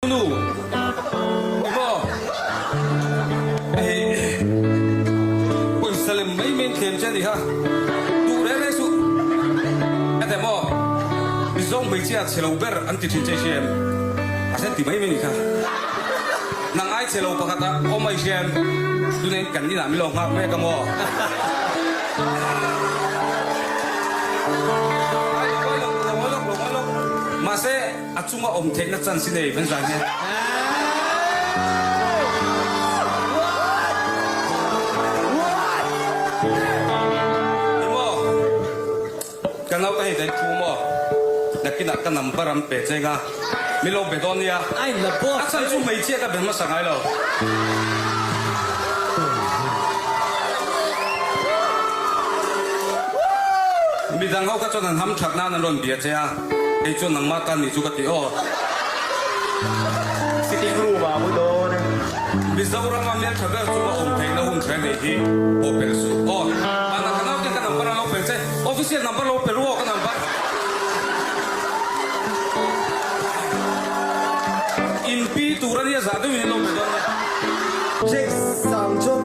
Nu, i maw? Hei, pawisa lem mai mai in thlem che a ni kha. Duh reng reng suh. Hete maw? Mizo hmeichhia chhe lo ber an ti thin che i hria em? A hre ti mai mai ni kha. Nang ai chhe lo pakhat a awm a i hria em? Tunah in kan inah min lo nghak mek a maw? Ai lo ngawi lo, lo ngawi lawk, lo ngawi lawk. Mahse, A chunga awm theihna chance i nei ven zan hian. Ni maw? Ka naute hei daih thu maw? Nakinah ka number an pe cheng a, min lo be dawn nia. A chhan chu hmeichhia ka be hmasa ngai lo. Midang ho kha chuan an ham that nan an rawn bia che a. Kei chuan nangmah tan nih chu ka ti aw. Sitting room ah mu dawn e. Mizoram a hmeltha ber chu a awm theihna hun hre nei hi aw pel suh aw. Mahna ka naute ka number an lo pel che. Official number lo pel u aw ka number. In pi tur a nia zah deuhin in lo pe dawn nia. Jack sang chuan.